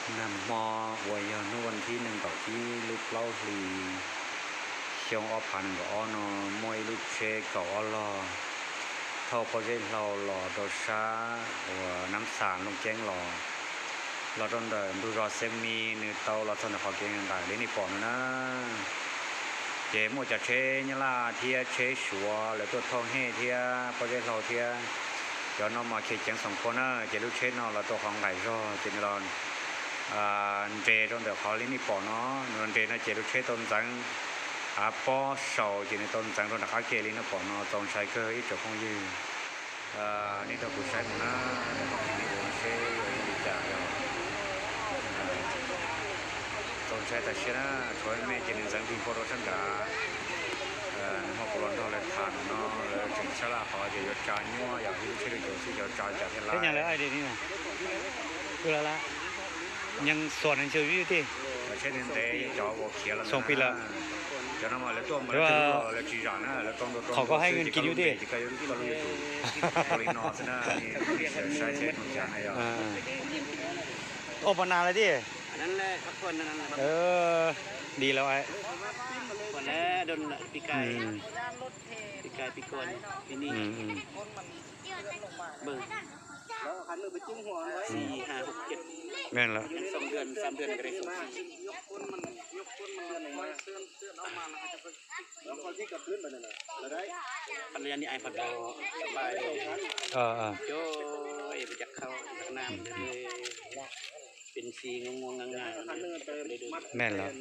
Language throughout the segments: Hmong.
Nag hmo uas yog hnub vas thib nees nkaum ib lub plaub hlis xyoo ob phav nees nkaum ob no, muaj ib lub tsheb kaum ob log thauj pob zeb hlau los rau sab uas Nab Xas Looj Ceeb los, los rau ntawm ntug zos Xeeb Mis, nws tau los txog ntawm qhov kev nqaim li nej pom no na. Ces muaj cov tsheb Nyab Laj thiab tsheb Suav lawv tuaj thauj hej thiab pob zeb hlau thiab. Cov no mas khiav ceev xoom kua na, ces lub tsheb no los rau qhov nqaim zog ces nws los nres rau ntawm qhov li nej pom no. Nws los nres no ces lub tsheb tau ntxeev, av pob saus ces nws tau ntxeev rau nram qab ke li nej pom no. Txaus ntshai kawg ib tsoom phooj ywg. Nej nrog kuv saib mus na, nej pom li ua seb yog li cas yog. Txaus ntshai tas siab na, tshuav me ces nws ntxeev nrig pua rau sab nrad. Nws muab kuv los nrog lawv tham no, lawv tseem sab laj qhov tias yuav tsa nyuaj yog ib lub tsheb rau caum xwb, yuav tsa cas thiaj li. Tsheb ntev ntev cov uas khiav los, cov no mas lawv tuaj mas lawv tsis zam na, lawv tau ntau rau ntau xwb ces koj lub npe ces koj lub YouTube, ua li no xwb na, nej saib seb zoo cas na yog. Ua pov nas lawm tiag. Di lawm. Meej lawm.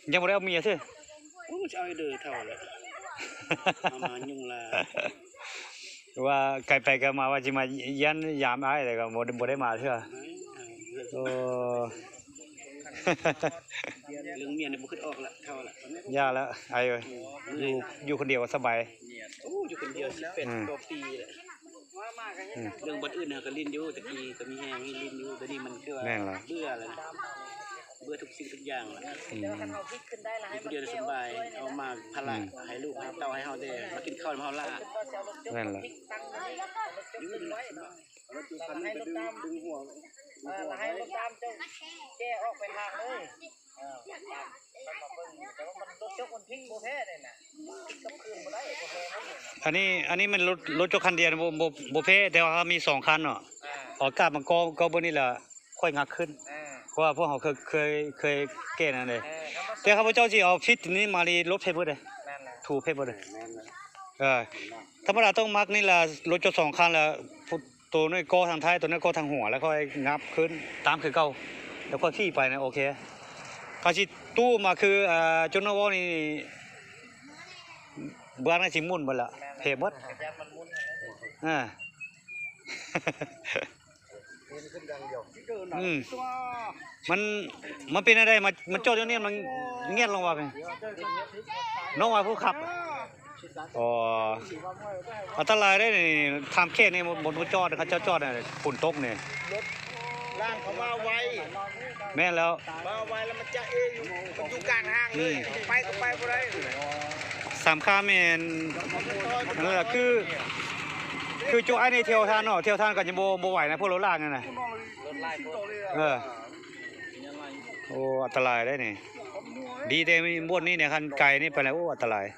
Nyob mus dab mus yas xwb. Ua kais pais kais mas ua tsis mas yab yam ab npua deb mas thiab. Ya lawm, yus khun diam ua xab pais. Anv ni, anv ni mas lub cuab khab ntias npaum peb tes ho muaj xoom khab no, os kaj mas koj pw ni lawm, khuaj nqa khwb, khuaj phuaj hauv khawb kej na. Tes qhov peb coj tsis os phib ni mas li lub phej pw, thu phej pw. Thab mab das tooj mas ni las lub cuab xoom khab lawm, tus nej kob thaaj Thaib, tus nej kob thaaj Huam lawv khuaj nqa khwb taab khwb kauj, lawv khuaj fij pais na ok. Qhov tsis tub mas khwb cuab noj vaub ni, npab na tsis muaj npaum lawm, phem muab. Mas peb na dai mas coj cov niaj nyiaj loo vas, nov vas pub khab. Tab lais tham khej ne, mus coj, coj coj pum tob ne. Me lawm. Xam khab me, khwb cuab aib ne thiau tha no, thiau tha koj npua vais na phuaj lub laj na. Ua tas lais ne, dib tej npuaj ni ne, kais ni pais lawm ua tas lais.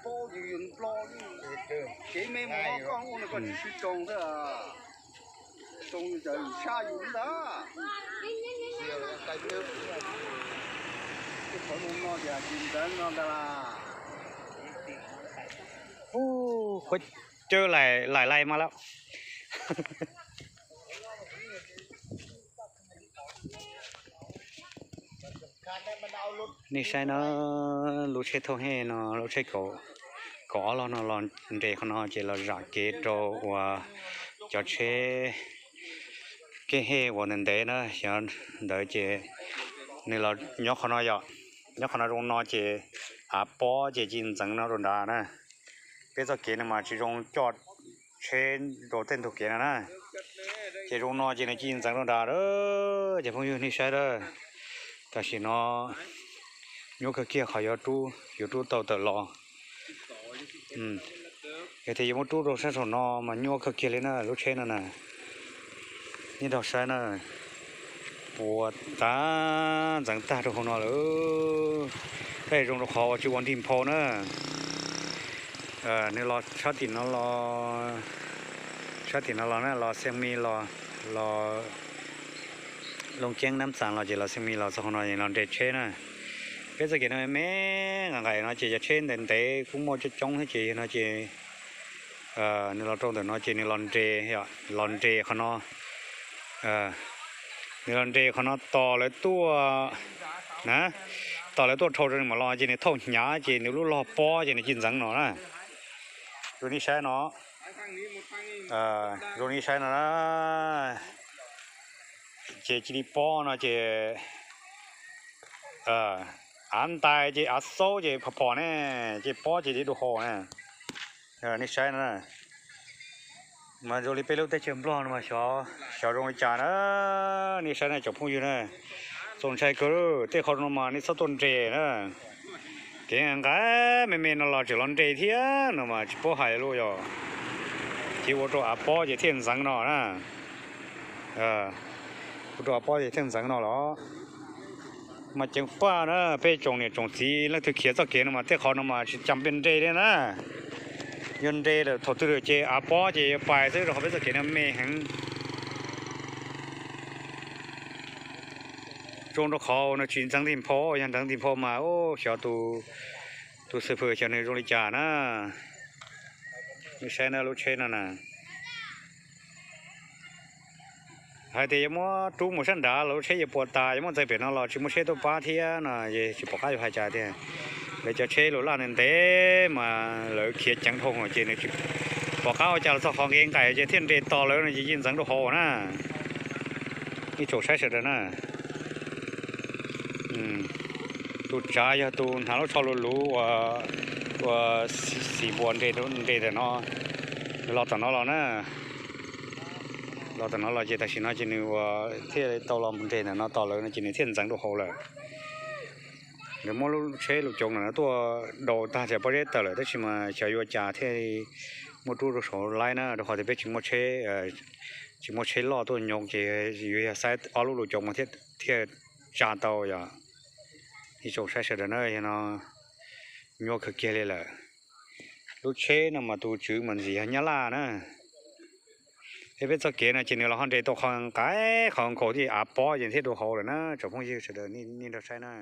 Hu, cawb laim laim lais mas lawm. Nej saib na, lub tsheb thauj hej no, lub tsheb kaum ob log no los nres qhov no ces los zam kev rau uas cov tsheb kev hej uas ntev ntev na, xyov ntawd ces nws los nyob qhov no yom, nyob qhov no zoo no ces av pob ces ci ntxeev no rau nrad na. Peb txoj kev no mas tsis zoo coj tsheb rau tej ntug kev no na, ces zoo no ces nws ci ntxeev rau nrad. Ces phooj ywg nej saib a, tam sim no nyuaj kawg kiag qhov yuav rub tau tawm los. Yog tias yuav muab rub rau sab saum no mas nyuaj kawg kiag li na lub tsheb no na. Nej nrog saib na, puas tag ntxeev tag rau hauv no lawm. Tab sis zoo rau qhov uas tsis ua nrig nphau na. Nws los sab tim no los, sab tim no los na, los Xeev Mis los, los Looj Ceeb Nab Xaas los ces los Xeev Mis los txog qhov no los nres tsheb na. Peb txoj kev no me nqaim nqaim no ces yog tsheb ntev ntev kuj muaj coob coob thiab ces yog no ces nws los rau ntawm no ces nws los nres, los nres qhov no. Nws los nres qhov no tos lawv tuaj na, tos lawv tuaj dhau rau nws mam los ces nws thauj hnyav ces nws lub log pob ces nws cia li ntxeev no na. Zoo nej saib no, zoo nej saib no na, ces cia li pob no ces av ntais ces av xaub ces phom phom ne, ces pob ces cia li dua hau na. Nej saib no, mas zoo li peb lub teb chaws Nplog no mas xyov zoo li cas na. Nej saib na tsoom phooj ywg na, txaus ntshai kawg. Tej qhov no mas nej txhob tuaj nres na. Kev nqa me me no los tseem los nres thiab no mas tsis paub hais li yog, ces ua rau av pob ces thiaj ntxeev no na. Ua rau av pob ces thiaj ntxeev no los. Mas ceev faj na, peb tsoom niam tsoom txiv leej twg khiav txoj kev no mas tej qhov no mas tsis cam pes nres li na. Yog nres lawm thaum twg lawm ces av pob ces yuav pais xwb rau qhov peb txoj kev no me heev. Zoo rau qhov no tsis ntxeev nrig nphau, yog ntxeev nrig nphau mas xyov tus xwm fwm xyov nws zoo li cas na. Nej saib na lub tsheb no na. Hais tias yuav muab rub mus sab nrad los lub tsheb yuav puas tas, yuav muab ntxeev pem no los tsis muaj tsheb tuaj pab thiab no, tsis pom qab yuav hais cas tiag. Lawv cov tsheb lus laj ntev ntev mas lawv khiav ceev dhau ces nws tsis pom qab ua cas los txog qhov nqis nqaim ces thiaj nres tos lawv no ces yeej ntxeev rau hauv na. Ib tsoom saib sawv daws na, tus tsav yog tus hnav lub tsho luv luv uas xim npuas nres ntawm no, los tom no los na. Los tom no los ces tam sim no ces nws ua thiaj tau los nres ntawm no tos lawv no ces nws thiaj ntxeev rau hauv lawm. Lawv muab lub tsheb lus coov ntawm no tuaj daus tag tias pob zeb tawm lawm tab sis mas xyov yuav cas thiaj muab rub rau saum laib na, rau qhov tias peb tsis muaj tsheb, tsis muaj tsheb loj tuaj nyoo ces yuav yog xaib ob lub lus coov mas thiaj tsa tau yom. Ib tsoom saib sawv daws na, yog no nyuaj kawg kiag li lawm. Lub tsheb no mas tus tswv mas ntxim yog Nyab Laj na. Peb, peb txoj kev no ces nws los ho nres tau qhov nqaim qhov nkaus thiaj av pob ces thiaj dua hauv lawm na tsoom phooj ywg sawv daws nej nrog saib na.